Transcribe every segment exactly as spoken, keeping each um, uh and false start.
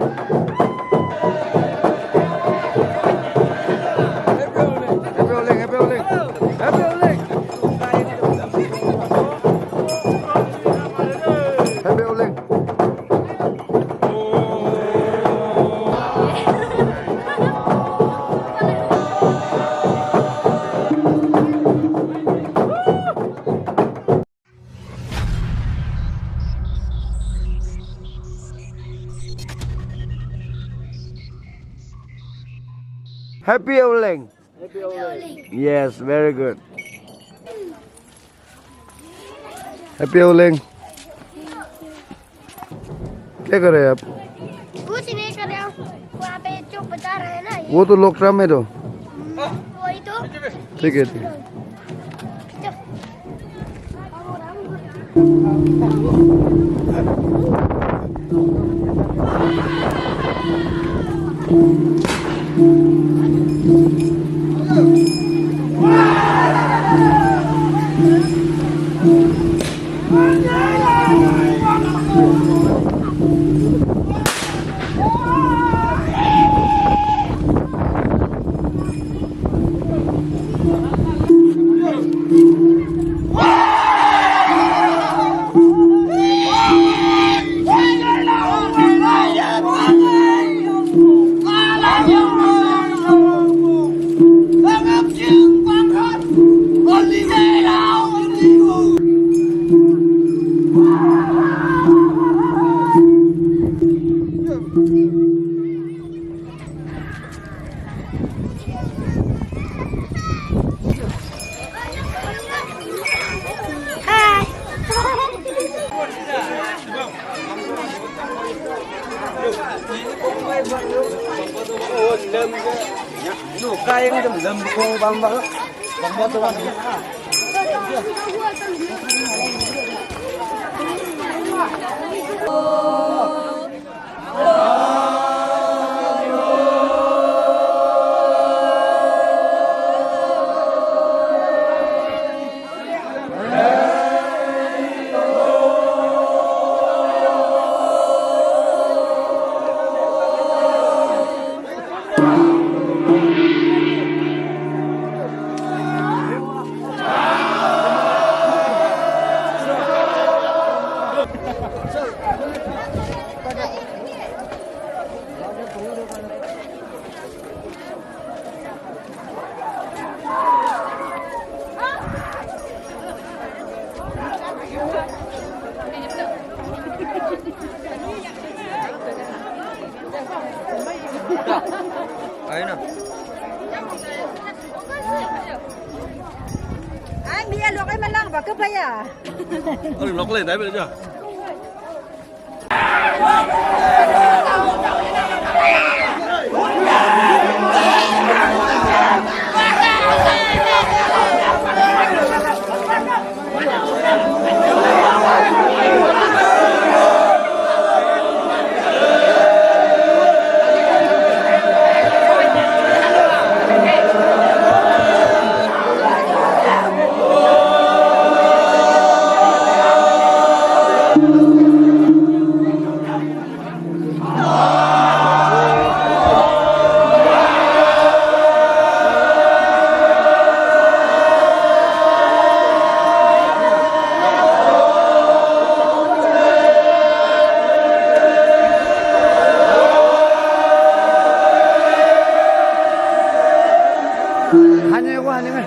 Happy Oleng, happy Oleng, happy Oleng. Happy Oleng. Happy Oleng. Happy Oleng. Yes, very good. Happy Oleng. क्या कर रहे हैं आप? कुछ नहीं कर रहा हूँ। वहाँ पे जो बता रहे हैं ना, ये वो तो लोग ड्रम है तो। वही तो। ठीक है, ठीक है। Ayun na. Ay, Mia, lo kay malang ba ka ba ya? Ano, lo kay, dahil ba dyan? Hanya aku, hanya.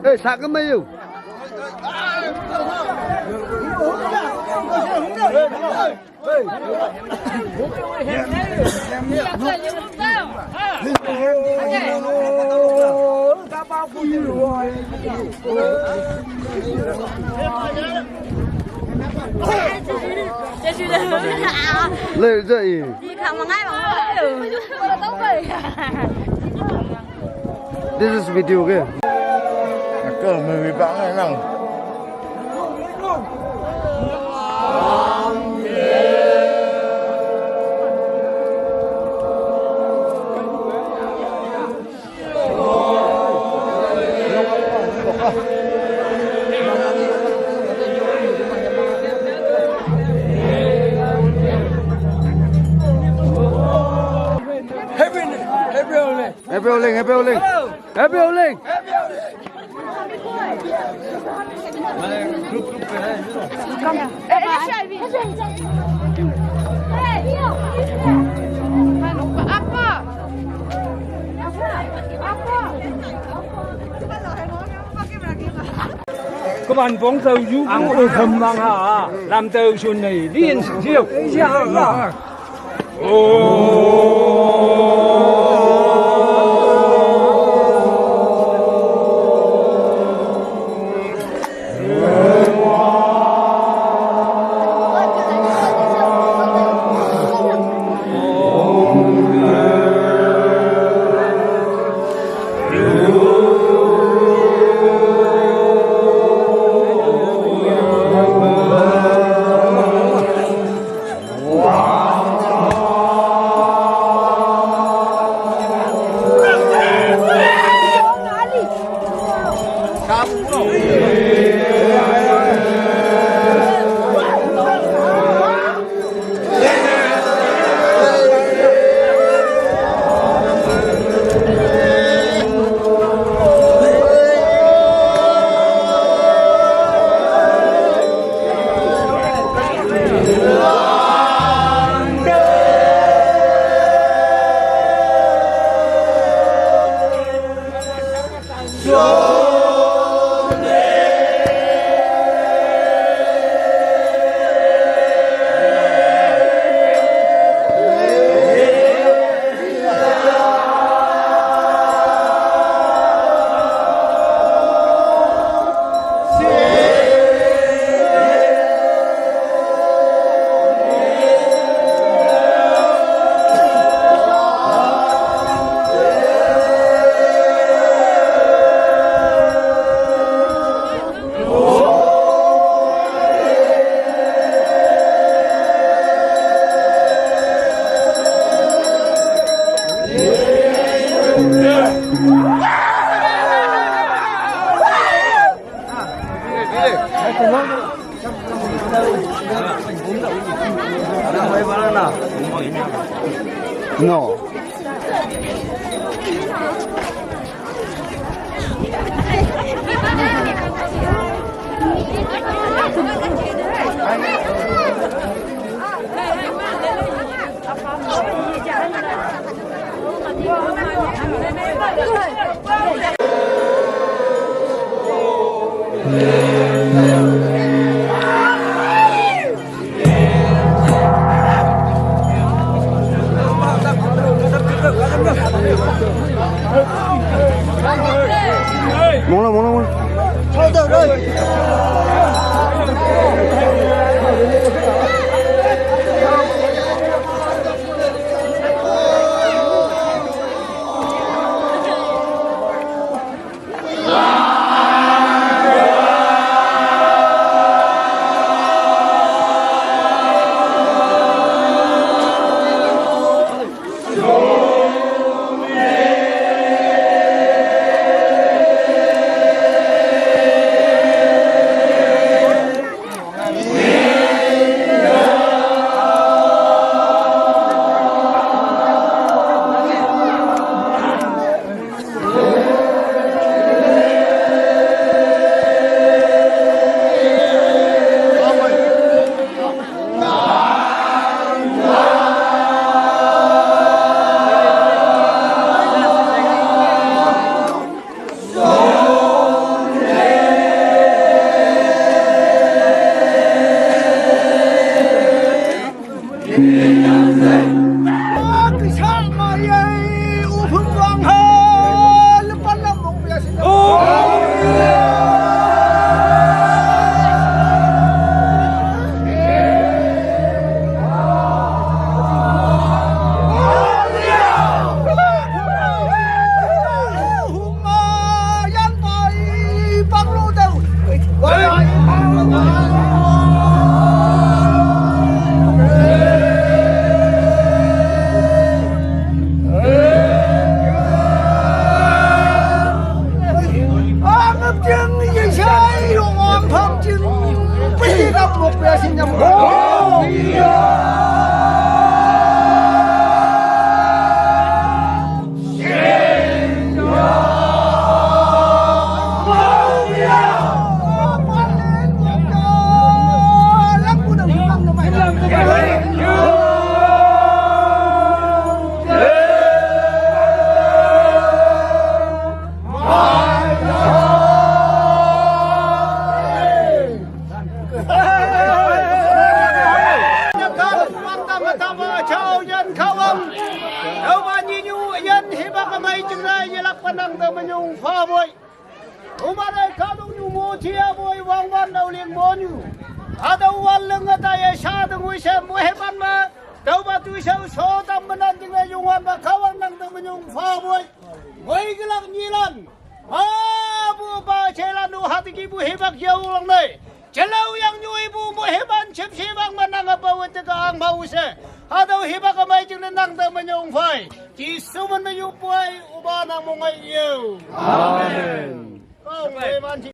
哎，啥个没有？这是人啊！来，这一。你看我爱吗？我都不会。This is video ke? Ke meriba nang. Happy, happy holiday. Happy Holi, Happy Holi. Happy Holi. Các bạn phóng tàu du lịch ở Khăm Mang Hạ, làm tàu xuân này, đi ăn siêu, đi siêu. No. Mong lo, mong lo, mong lo. Mai jingne yelakpe nang te menyong pha boi. Oman-e kahtoknyu mo tia boi wangwan daoling monyu. Hatüo wanleng-e taiye sha te ngoi she moihepan me. Tüopa toishao sho tam me nan jingne Youngwanpa Kahwang nang te menyong pha boi. Ngoikülak nyilan. Apu pa jelan-o hatüo kihpu hipak yaolangne. Jelao yang nyoipu moihepan shepshewang me nange pawe teke angpha-o she. Hatüo hipak ümei jingne nang te menyong phai. Jesu men me yopoi, opa nang mongai yeo. Amen. Kong leiman ji.